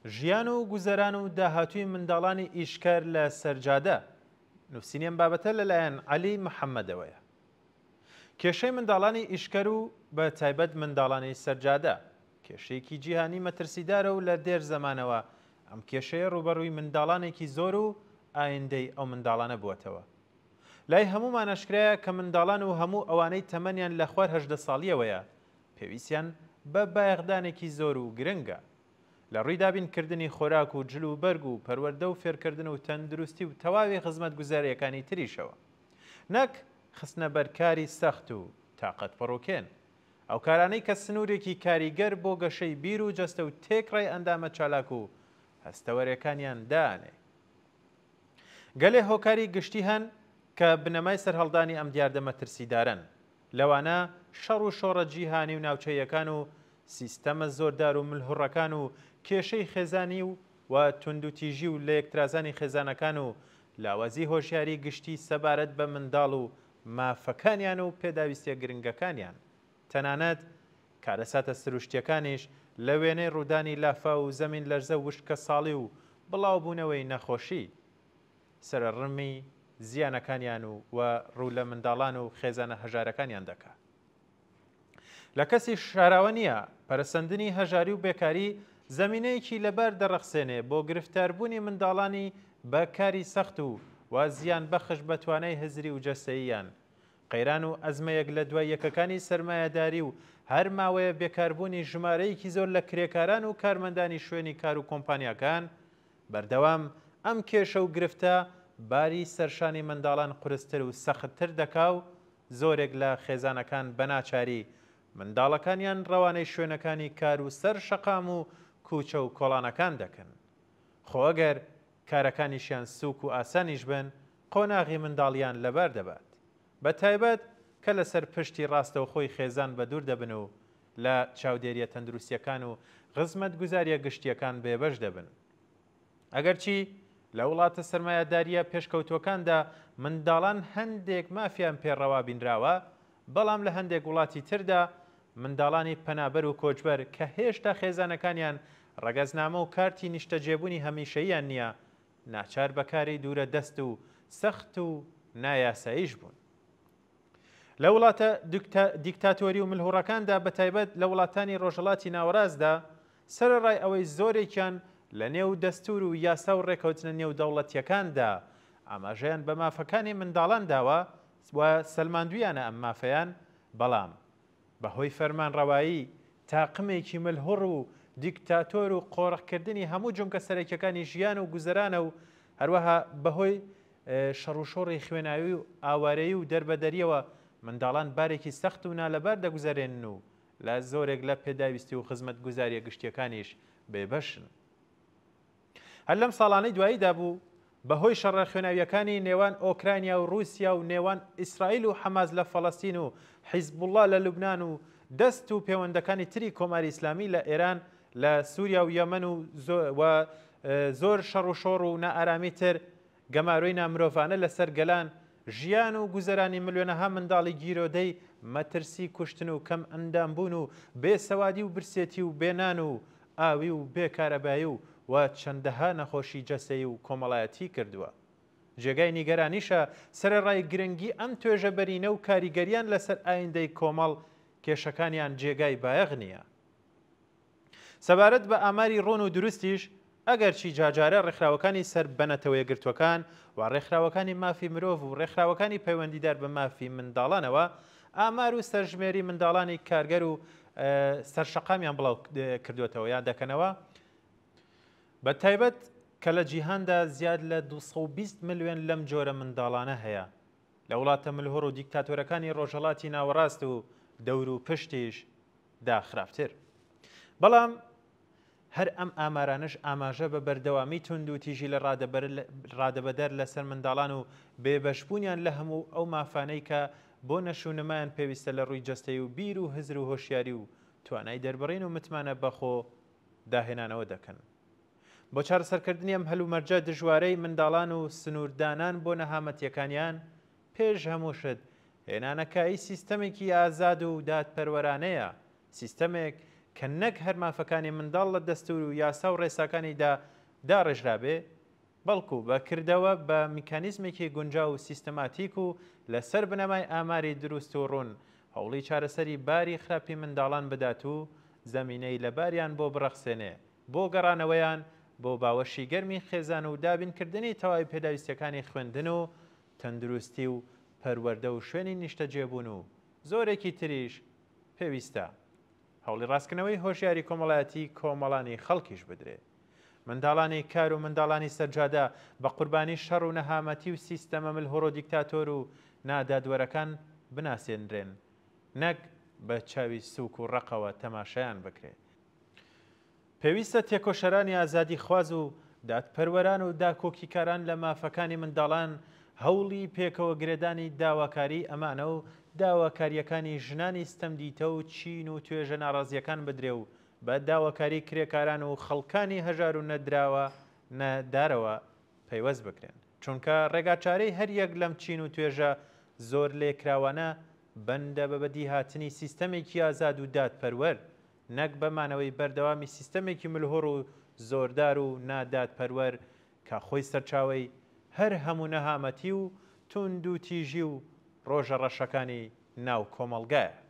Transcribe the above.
ژیان و گوزەران و داهاتووی منداڵانی ئیشکەر لە سەرجادە، نووسینی ئەم بابەتە لەلایەن عەلی محەمەدەوەیە. کێشەی منداڵانی ئیشکەر و بە تایبەت منداڵانی سەرجادە، کێشەیەکی جیهانی مەترسیدارە و لە دێر زەمانەوە ئەم کێشەیە ڕووبەڕووی منداڵانێکی زۆر و ئایندەی ئەو منداڵانە بووەتەوە. لای هەموومان ئاشکرایە کە منداڵان و هەموو ئەوانەی تەمەنیان لە خوار 18 ساڵییەوەیە پێویستیان بە بایەخدانێکی زۆر و گرنگە لە ڕووی دابینکردنی خۆراک و جل و بەرگ و پەروەردە و فێرکردن و تەندروستی و تەواوی خزمەتگوزارییەکانی تریشەوە نەک خستنە بەر کاری سەخت و تاقەت پڕوکێن. ئەو کارانەی کە سنوورێکی کاریگەر بۆ گەشەی بیر و جەستە و تێکڕای ئەندامە چالاک و هەستەوەرەکانیان دائەنێ. گەلێ هۆکاری گشتی هەن کە بنەمای سەرهەڵدانی ئەم دیاردە مەترسیدارەن، لەوانە شەڕ و شۆڕە جیهانی و ناوچەییەکان و سیستەمە زۆردار و ملهوڕەکان و کێشەی خێزانی و و توندوتیژی و لەیەکترازانی خێزانەکان و لاوازی هۆشیاری گشتی سەبارەت بە منداڵ و مافەکانیان و پێداویستیە گرنگەکانیان تەنانەت کارەساتە سروشتیەکانیش لە وێنەی ڕوودانی لافاو و زەمین لەرزە و وشکەساڵی و بڵاوبوونەوەی نەخۆشی سەرەڕمی زیانەکانیان و و ڕوو لە منداڵان و خێزانە هەژارەکانیان دەکا. لە کەسیش شاراوە نییە، پەرەسەندنی هەژاری و بێکاری زەمینەیەکی لەبار دەڕەخسێنێ بۆ گرفتاربوونی منداڵانی بە کاری سەخت و و زیانبەخش بە توانای هزری و جەستەییان. قەیران و ئەزمە یەک لە دوای یەکەکانی سەرمایەداری و هەر ماوەیە بێکاربوونی ژمارەیەکی زۆر لە کرێکاران و کارمەندانی شوێنی کار و کۆمپانیاکان، بەردەوام ئەم کێشە و گرفتە باری سەرشانی منداڵان قورستر و سەختتر دەکا و زۆرێک لە خێزانەکان بەناچاری منداڵەکانیان ڕەوانەی شوێنەکانی کار و سەر شەقام و کوچە و کۆڵانەکان دەکەن. خۆ ئەگەر کارەکانیشیان سووک و ئاسانیش بن، قۆناغی منداڵییان لەبار دەبات. بە تایبەت کە لەسەر پشتی ڕاستەوخۆی خێزان بەدوور دەبن و لە چاودێرییە تەندروستییەکان و خزمەتگوزارییە گشتییەکان بێبەش دەبن. ئەگەرچی لە وڵاتە سەرمایەدارییە پێشکەوتووەکاندا منداڵان هەندێک مافیان پێ ڕەوا بینراوە، بەڵام لە هەندێک وڵاتی تردا منداڵانی پەنابەر و کۆچبەر کە هێشتا خێزانەکانیان ڕەگەزنامە و کارتی نیشتەجێبوونی هەمیشەییان نییە، ناچار بە کاری دوورە دەست و سەخت و نایاساییش بوون. لە وڵاتە دیکتاتۆری و ملهوڕەکاندا بەتایبەت لە وڵاتانی ڕۆژهەڵاتی ناوەڕاستدا، سەرەڕای ئەوەی زۆرێکیان لە نێو دەستوور و یاسا و ڕێکەوتنە نێودەوڵەتییەکاندا ئاماژەیان بە مافەکانی منداڵان داوە و سەلماندوویانە ئەم مافەیان، بەڵام بە هۆی فەرمانڕەوایی تاقمێکی ملهوڕ و دیکتاتۆر و قۆرخکردنی هەموو جومگە سەرەکیەکانی ژیان و گوزەرانە و هەروەها بە هۆی شەڕوشۆڕی خوێناوی و ئاوارەیی و دەربەدەریەوە منداڵان بارێکی سەخت و نالەبار دەگوزەرێنن و لە زۆرێک لە پێداویستی و خزمەتگوزاریە گشتیەکانیش بێبەشن. هەر لەم ساڵانەی دواییدا بوو، بەهۆی شەڕە خوێناوییەکانی نێوان ئۆکرانیا و ڕووسیا و نێوان ئیسرائیل و حەماس لە فەڵەستین و حیزبوڵڵا لە لوبنان و دەست و پێوەندەکانی تری کۆماری ئیسلامی لە ئێران لە سووریا و یەمەن و و زۆر شەڕ و شۆڕ و نائارامی تر گەمارۆی نامرۆڤانە لەسەر گەلان، ژیان و گوزەرانی ملیۆنەها منداڵی گیرۆدەی مەترسی کوشتن و کەم ئەندام بوون و بێ سەوادی و برسێتی و بێ نان و ئاوی و بێ کارەبایی و و چەندەها نەخۆشی جەستەیی و کۆمەڵایەتی کردووە. جێگای نیگەرانیشە سەرەڕای گرنگی ئەم توێژە بەرینە و کاریگەریان لەسەر ئایندەی کۆمەڵ، کێشەکانیان جێگای بایەخ نییە. سەبارەت بە ئاماری ڕوون و دروستیش، ئەگەرچی جارجارە ڕێکخراوەکانی سەر بە نەتەوەیەکگرتووەکان و ڕێکخراوەکانی مافی مرۆڤ و ڕێکخراوەکانی پەیوەندیدار بە مافی منداڵانەوە ئامار و سەرژمێری منداڵانی کارگەر و سەر شەقامیان بڵاو کردووەتەوە یان دەکەنەوە، بە تایبەت کە لە جیهاندا زیاد لە 220 ملیۆن لەم جۆرە منداڵانە هەیە لە وڵاتە ملهوڕ و دیکتاتۆرەکانی ڕۆژهەڵاتی ناوەڕاست و دەوروپشتیش دا خراپتر. بەڵام هەر ئەم ئامارانەش ئاماژە بە بەردەوامی توندوتیژی لە ڕادەبەدەر لەسەر منداڵان و بێبەشبوونیان لە هەموو ئەو مافانەی کە بۆ نەشونمایان پێویستە لە ڕووی جەستەیی و بیر و هزر و هۆشیاری و توانای دەربڕین و متمانە بەخۆ داهێنانەوە دەکەن. بۆ چارەسەرکردنی ئەم هەلومەرجە دژوارەی منداڵان و سنووردانان بۆ نەهامەتییەکانیان، پێش هەموو شت، هێنانەکایی سیستەمێکی ئازاد و دادپەروەرانەیە، سیستەمێک کە نەک هەر مافەکانی منداڵ لە دەستوور و یاسا و ڕێساکانیدا داڕێژرابێ، بەڵکو بە کردەوە بە میکانیزمێکی گونجاو و سیستەماتیک و لەسەر بنەمای ئاماری دروست و ڕوون هەوڵی چارەسەری باری خراپی منداڵان بدات و زەمینەی لەباریان بۆ بڕەخسێنێ بۆ گەڕانەوەیان بۆ باوەشی گەرمی خێزان و دابینکردنی تەواوی پێداویستیەکانی خوێندن و تەندروستی و پەروەردە و شوێنی نیشتەجێبوون و زۆرێکی تریش پێویستە هەوڵی ڕاستکردنەوەی هۆشیاری کۆمەڵایەتی کۆمەڵانی خەڵکیش بدرێ. منداڵانی کار و منداڵانی سەرجادە بە قوربانی شەڕ و نەهامەتی و سیستەمە ملهوڕ و دیکتاتۆر و نادادوەرەکان بناسێنرێن نەک بە چاوی سوک و ڕەقەوە تەماشایان بکرێ. پێویستە تێکۆشەرانی ئازادیخواز و دادپەروەران و داکۆکیکاران لە مافەکانی منداڵان هەوڵی پێکەوە گرێدانی داواکاریی ئەمانە و داواکارییەکانی ژنانی ستەمدیتە و چین و توێژە ناڕازییەکان بدرێ و بە داواکاری کرێکاران و خەڵکانی هەژار و نەدراوە نەدارەوە پەیوەست بکرێن چونکە ڕێگاچارەی هەر یەک لەم چین و توێژە زۆرلێکراوانە بەندە بە بەدیهاتنی سیستەمێکی ئازاد و دادپەروەر نەک بە مانەوەی بەردەوامی سیستەمێکی ملهوڕ و زۆردار و نادادپەروەر کە خۆی سەرچاوەی هەر هەموو نەهامەتی و توندوتیژی و ڕۆژە ڕەشەکانی ناو کۆمەڵگایە.